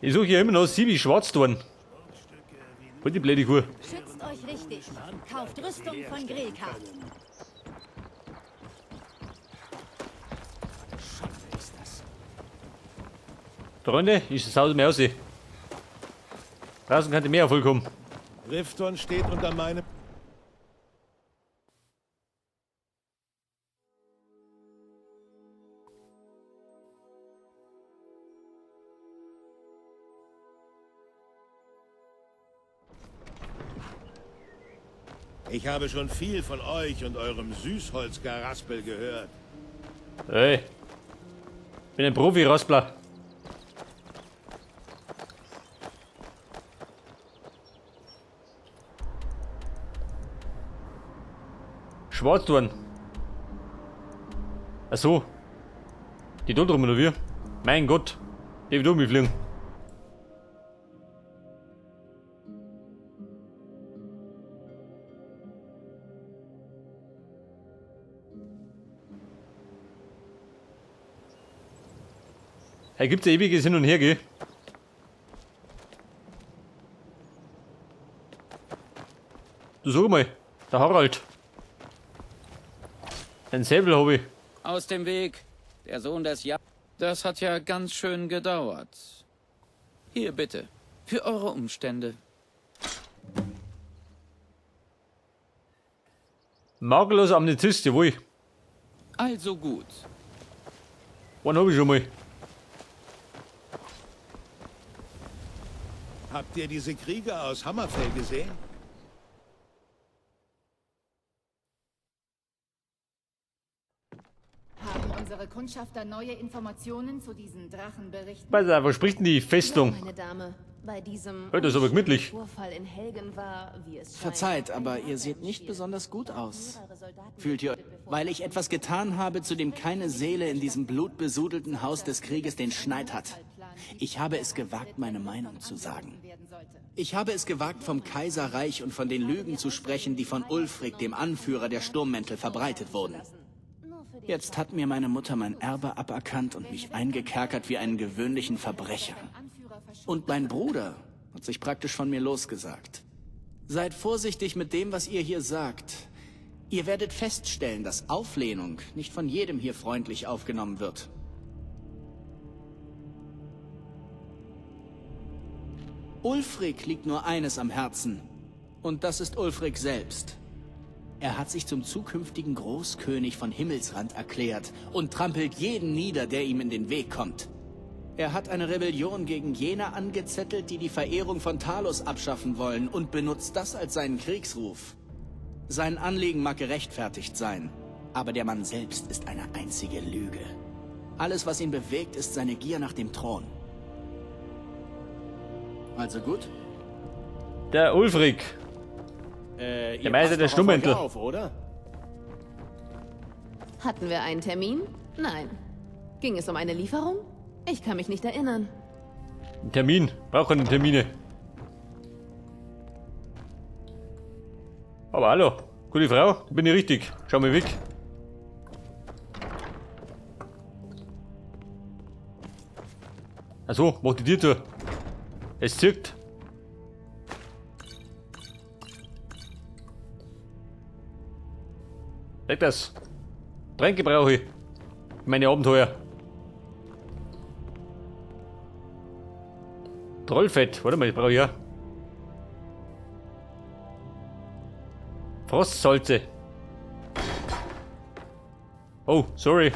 Ich suche ja immer noch sieben Schwarzdorn. Halt die blöde Kuh. Schützt euch richtig. Kauft Rüstung von Grelka. Freunde, ist das Haus mehr aussehen. Draußen kann die mehr vollkommen. Rifton steht unter meinem... Ich habe schon viel von euch und eurem Süßholzgeraspel gehört. Hey. Bin ein Profi-Raspler. Schwarzdorn. Ach so. Die da drum oder wie? Mein Gott. Die wird um fliegen. Hey, gibt's ja ewiges Hin und Her, gell? Du sag mal, der Harald. Ein Säbel hab ich. Aus dem Weg. Der Sohn des Ja. Das hat ja ganz schön gedauert. Hier bitte. Für eure Umstände. Makellos Amethyst, jawohl. Also gut. Einen hab ich schon mal. Habt ihr diese Krieger aus Hammerfell gesehen? Haben unsere Kundschafter neue Informationen zu diesen Drachenberichten? Pass auf, wo spricht denn die Festung? Ja, meine Dame, bei diesem Heute ist aber gemütlich. Vorfall in Helgen war, wie es scheint, Verzeiht, aber ein ihr Drache seht im nicht Spiel. besonders gut Er hat aus. mehrere Soldaten Fühlt ihr, getötet, bevor weil ich etwas getan habe, zu dem keine Seele in diesem blutbesudelten Haus des Krieges den Schneid hat. Ich habe es gewagt, meine Meinung zu sagen. Ich habe es gewagt, vom Kaiserreich und von den Lügen zu sprechen, die von Ulfric, dem Anführer der Sturmmäntel, verbreitet wurden. Jetzt hat mir meine Mutter mein Erbe aberkannt und mich eingekerkert wie einen gewöhnlichen Verbrecher. Und mein Bruder hat sich praktisch von mir losgesagt. Seid vorsichtig mit dem, was ihr hier sagt. Ihr werdet feststellen, dass Auflehnung nicht von jedem hier freundlich aufgenommen wird. Ulfric liegt nur eines am Herzen. Und das ist Ulfric selbst. Er hat sich zum zukünftigen Großkönig von Himmelsrand erklärt und trampelt jeden nieder, der ihm in den Weg kommt. Er hat eine Rebellion gegen jene angezettelt, die die Verehrung von Talos abschaffen wollen und benutzt das als seinen Kriegsruf. Sein Anliegen mag gerechtfertigt sein, aber der Mann selbst ist eine einzige Lüge. Alles, was ihn bewegt, ist seine Gier nach dem Thron. Also gut? Der Ulfric. Der Meister der Sturmmäntel. Auf, oder? Hatten wir einen Termin? Nein. Ging es um eine Lieferung? Ich kann mich nicht erinnern. Ein Termin. Braucht keine Termine. Aber hallo, gute Frau, da bin ich richtig. Schau mal weg. Achso, mach die Tür zu. Es zirkt. Weg das. Tränke brauche ich. Meine Abenteuer. Trollfett, warte mal, ich brauche ja. Frostsalze. Oh, sorry.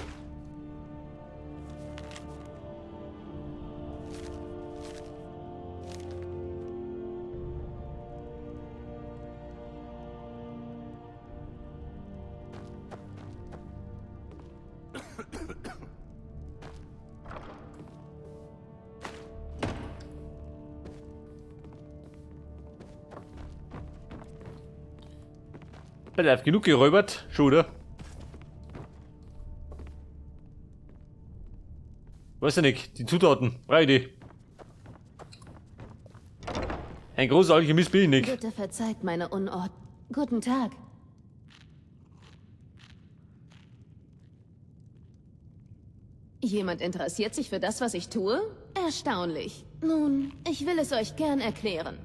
Pass auf, genug geräubert. Schon, oder? Weiß ja nicht, die Zutaten, brauche ich die. Ein großer Alchemist bin ich nicht. Bitte verzeiht meine Unordnung. Guten Tag. Jemand interessiert sich für das, was ich tue? Erstaunlich. Nun, ich will es euch gern erklären.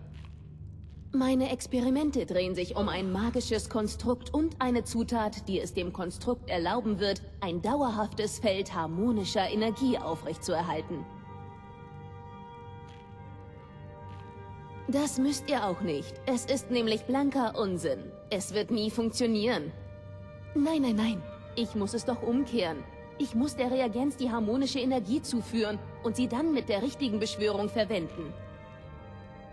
Meine Experimente drehen sich um ein magisches Konstrukt und eine Zutat, die es dem Konstrukt erlauben wird, ein dauerhaftes Feld harmonischer Energie aufrechtzuerhalten. Das müsst ihr auch nicht. Es ist nämlich blanker Unsinn. Es wird nie funktionieren. Nein, nein, nein. Ich muss es doch umkehren. Ich muss der Reagenz die harmonische Energie zuführen und sie dann mit der richtigen Beschwörung verwenden.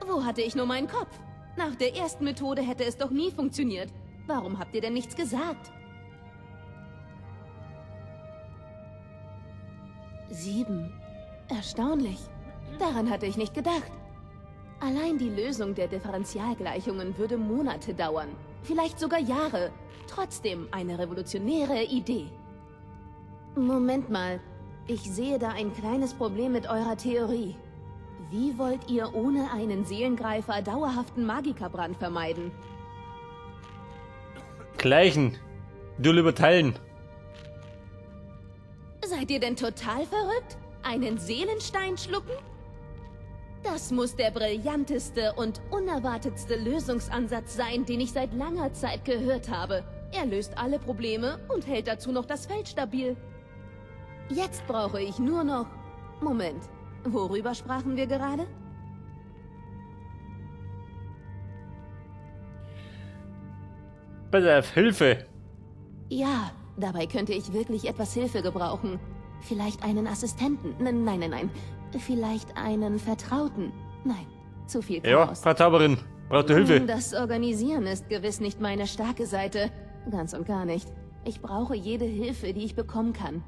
Wo hatte ich nur meinen Kopf? Nach der ersten Methode hätte es doch nie funktioniert. Warum habt ihr denn nichts gesagt? 7. Erstaunlich. Daran hatte ich nicht gedacht. Allein die Lösung der Differentialgleichungen würde Monate dauern. Vielleicht sogar Jahre. Trotzdem eine revolutionäre Idee. Moment mal. Ich sehe da ein kleines Problem mit eurer Theorie. Wie wollt ihr ohne einen Seelengreifer dauerhaften Magikerbrand vermeiden? Gleichen. Du lieber teilen. Seid ihr denn total verrückt? Einen Seelenstein schlucken? Das muss der brillanteste und unerwartetste Lösungsansatz sein, den ich seit langer Zeit gehört habe. Er löst alle Probleme und hält dazu noch das Feld stabil. Jetzt brauche ich nur noch... Moment, worüber sprachen wir gerade? Pass auf, Hilfe! Ja, dabei könnte ich wirklich etwas Hilfe gebrauchen. Vielleicht einen Assistenten. Nein, nein, nein. Vielleicht einen Vertrauten. Nein, zu viel Ja, Chaos. Frau Zauberin, braucht du Hilfe? Das Organisieren ist gewiss nicht meine starke Seite. Ganz und gar nicht. Ich brauche jede Hilfe, die ich bekommen kann.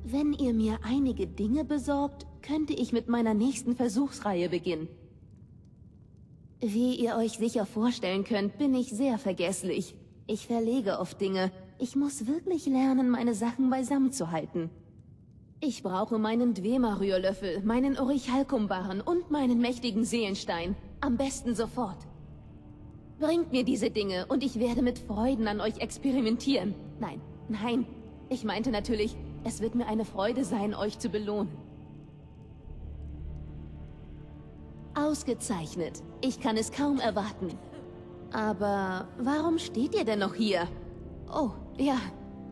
Wenn ihr mir einige Dinge besorgt, könnte ich mit meiner nächsten Versuchsreihe beginnen. Wie ihr euch sicher vorstellen könnt, bin ich sehr vergesslich. Ich verlege oft Dinge. Ich muss wirklich lernen, meine Sachen beisammen zu halten. Ich brauche meinen Dwemer-Rührlöffel, meinen Orichalkumbarren und meinen mächtigen Seelenstein. Am besten sofort. Bringt mir diese Dinge und ich werde mit Freuden an euch experimentieren. Nein, nein. Ich meinte natürlich, es wird mir eine Freude sein, euch zu belohnen. Ausgezeichnet. Ich kann es kaum erwarten. Aber warum steht ihr denn noch hier? Oh, ja.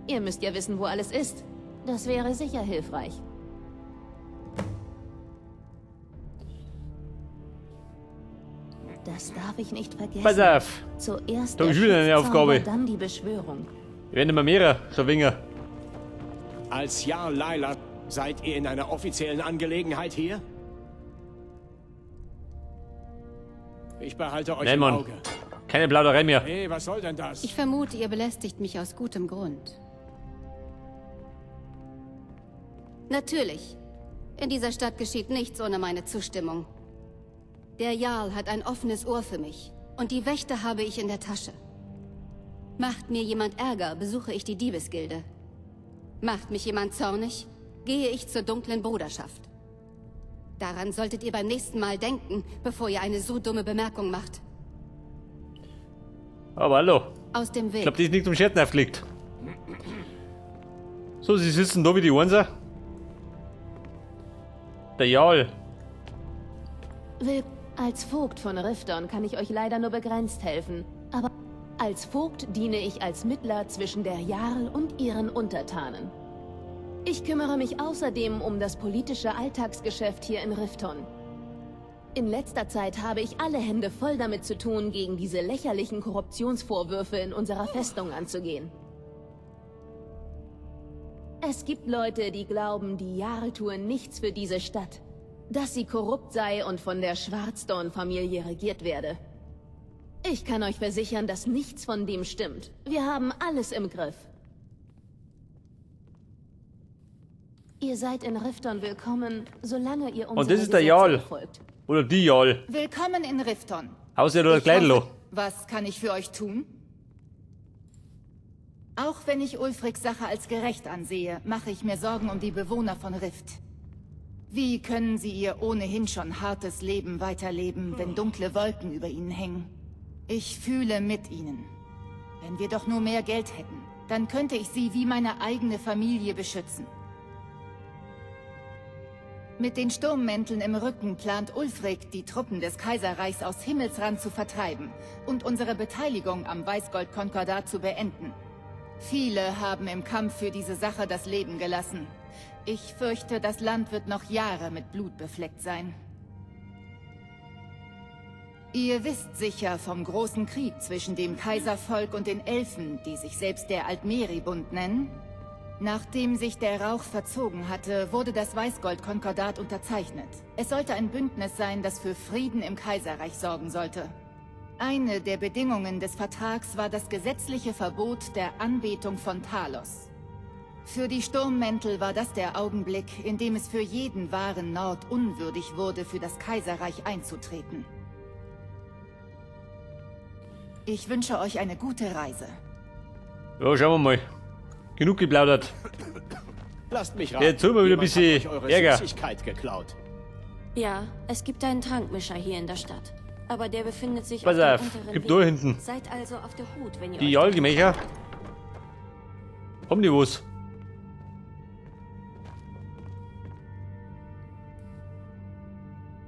Ihr müsst ja wissen, wo alles ist. Das wäre sicher hilfreich. Das darf ich nicht vergessen. Pass auf! Zuerst Da der ist wieder eine Schutzzauber, Aufgabe. dann die Beschwörung. Wir werden immer mehrer, Schawinger. Als Jarl Laila, seid ihr in einer offiziellen Angelegenheit hier? Ich behalte euch Nein, im Mann. Auge. Keine Plauderei mehr. Hey, was soll denn das? Ich vermute, ihr belästigt mich aus gutem Grund. Natürlich. In dieser Stadt geschieht nichts ohne meine Zustimmung. Der Jarl hat ein offenes Ohr für mich. Und die Wächter habe ich in der Tasche. Macht mir jemand Ärger, besuche ich die Diebesgilde. Macht mich jemand zornig, gehe ich zur dunklen Bruderschaft. Daran solltet ihr beim nächsten Mal denken, bevor ihr eine so dumme Bemerkung macht. Aber hallo. Aus dem Weg. Ich glaube, die ist nicht zum Scherzen aufgelegt. So, sie sitzen da wie die Einser. Der Jarl. Als Vogt von Rifton kann ich euch leider nur begrenzt helfen. Aber als Vogt diene ich als Mittler zwischen der Jarl und ihren Untertanen. Ich kümmere mich außerdem um das politische Alltagsgeschäft hier in Rifton. In letzter Zeit habe ich alle Hände voll damit zu tun, gegen diese lächerlichen Korruptionsvorwürfe in unserer Festung anzugehen. Es gibt Leute, die glauben, die Jarl tue nichts für diese Stadt. Dass sie korrupt sei und von der Schwarzdorn-Familie regiert werde. Ich kann euch versichern, dass nichts von dem stimmt. Wir haben alles im Griff. Ihr seid in Rifton willkommen, solange ihr Und unsere das ist der Gesetze Jarl. befolgt. Oder die Jarl. Willkommen in Rifton. Haus oder Ich Kleidelo. hoffe- Was kann ich für euch tun? Auch wenn ich Ulfrics Sache als gerecht ansehe, mache ich mir Sorgen um die Bewohner von Rift. Wie können sie ihr ohnehin schon hartes Leben weiterleben, wenn dunkle Wolken über ihnen hängen? Ich fühle mit ihnen. Wenn wir doch nur mehr Geld hätten, dann könnte ich sie wie meine eigene Familie beschützen. Mit den Sturmmänteln im Rücken plant Ulfric, die Truppen des Kaiserreichs aus Himmelsrand zu vertreiben und unsere Beteiligung am Weißgold-Konkordat zu beenden. Viele haben im Kampf für diese Sache das Leben gelassen. Ich fürchte, das Land wird noch Jahre mit Blut befleckt sein. Ihr wisst sicher vom großen Krieg zwischen dem Kaiservolk und den Elfen, die sich selbst der Altmeri-Bund nennen? Nachdem sich der Rauch verzogen hatte, wurde das Weißgold-Konkordat unterzeichnet. Es sollte ein Bündnis sein, das für Frieden im Kaiserreich sorgen sollte. Eine der Bedingungen des Vertrags war das gesetzliche Verbot der Anbetung von Talos. Für die Sturmmäntel war das der Augenblick, in dem es für jeden wahren Nord unwürdig wurde, für das Kaiserreich einzutreten. Ich wünsche euch eine gute Reise. Ja, schauen wir mal. Genug geplaudert. Lasst mich raten. Jetzt holen wir wieder ein Jemand hat bisschen euch eure Ärger. Süßigkeit geklaut. Ja, es gibt einen Trankmischer hier in der Stadt. Aber der befindet sich Pass auf auf, dem unteren gibt Weg. nur hinten. Seid also auf der Hut, wenn ihr Die euch Jalgemächer. Haben die was?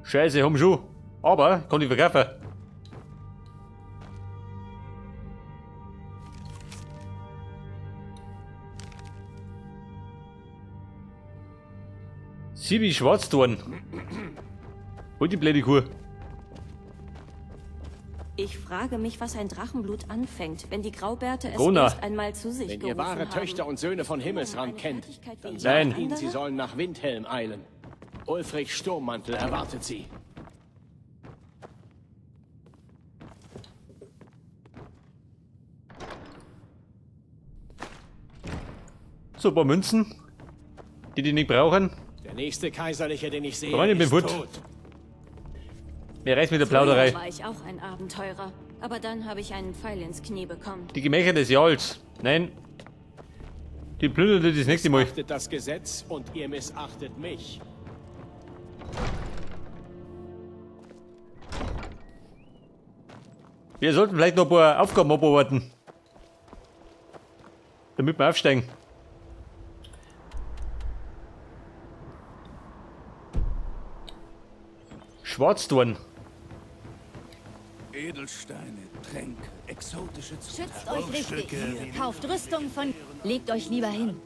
Scheiße, haben schon. Aber kann ich verkaufen. Sibi Schwarzdorn. Hol die blöde Kuh. Ich frage mich, was ein Drachenblut anfängt, wenn die Graubärte es Gunnar. erst einmal zu sich Wenn ihr gerufen wahre haben. Töchter und Söhne von Himmelsrand kennt, dann Nein. sagt ihnen, sie sollen nach Windhelm eilen. Ulfric Sturmmantel erwartet sie. So, ein paar Münzen. Die die nicht brauchen. Der nächste Kaiserliche, den ich sehe, Freunde, bin ist fort. tot. Mir reißt mit der Früher Plauderei. war ich auch ein Abenteurer, aber dann habe ich einen Pfeil ins Knie bekommen. Die Gemächer des Jarls. Nein. Die plündern das nächste Mal. Missachtet das Gesetz und ihr missachtet mich. Wir sollten vielleicht noch ein paar Aufgaben abarbeiten. Damit wir aufsteigen. Schwarzdorn. Edelsteine, Tränke, exotische Schützt euch richtig. Kauft Rüstung von... Legt euch lieber hin.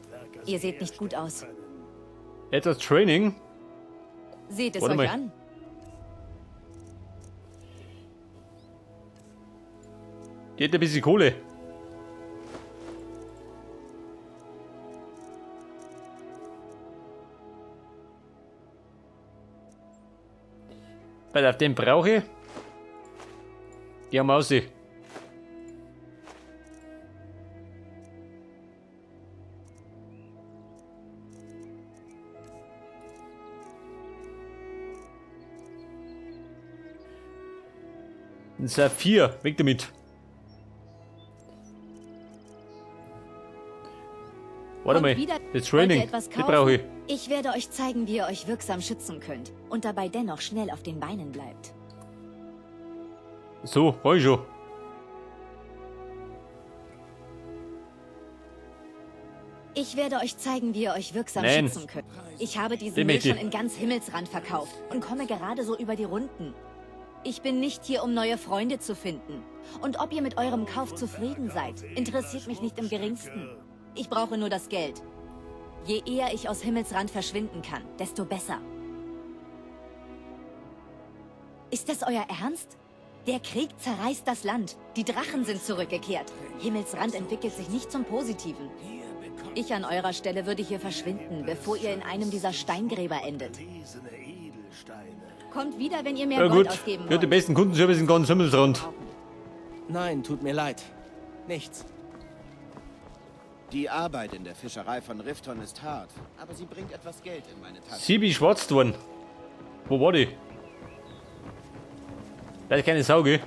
Ihr seht nicht gut aus. Etwas Training. Seht es Warte euch mal. an. Die hat ein bisschen Kohle. Weil auf den brauche ich. Die haben wir aussehen. Ein Saphir, weg damit. Warte Und mal, wieder- das Wollt ihr Training, etwas das kaufen? brauche ich. Ich werde euch zeigen, wie ihr euch wirksam schützen könnt und dabei dennoch schnell auf den Beinen bleibt. So, brauche ich schon. Ich werde euch zeigen, wie ihr euch wirksam Nein. schützen könnt. Ich habe diesen Den Müll möchte ich. schon in ganz Himmelsrand verkauft und komme gerade so über die Runden. Ich bin nicht hier, um neue Freunde zu finden. Und ob ihr mit eurem Kauf zufrieden seid, interessiert mich nicht im geringsten. Ich brauche nur das Geld. Je eher ich aus Himmelsrand verschwinden kann, desto besser. Ist das euer Ernst? Der Krieg zerreißt das Land. Die Drachen sind zurückgekehrt. Himmelsrand entwickelt sich nicht zum Positiven. Ich an eurer Stelle würde hier verschwinden, bevor ihr in einem dieser Steingräber endet. Kommt wieder, wenn ihr mehr Ja Gold gut, ausgeben ja, die wollt. besten Kundenservice in ganz Himmelsrand. Nein, tut mir leid. Nichts. Die Arbeit in der Fischerei von Rifton ist hart, aber sie bringt etwas Geld in meine Tasche. Sibi Schwarzdorn. Wo war die? Da ist keine Sau, gell?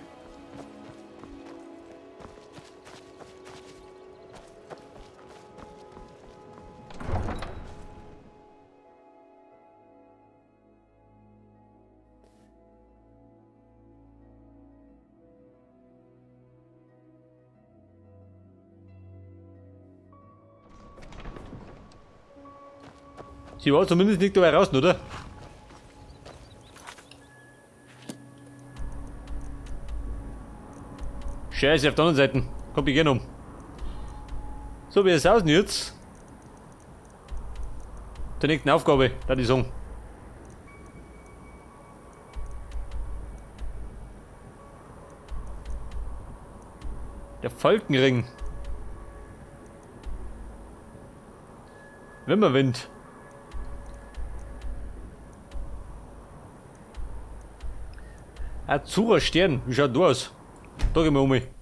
Sie war zumindest nicht dabei raus, oder? Scheiße, auf der anderen Seite. Komm ich gerne um. So, wie ist es aus denn jetzt? Zur nächsten Aufgabe, da die sagen. Der Falkenring. Wimmerwind. Azura Stern, wie schaut du aus? Da gehen wir um.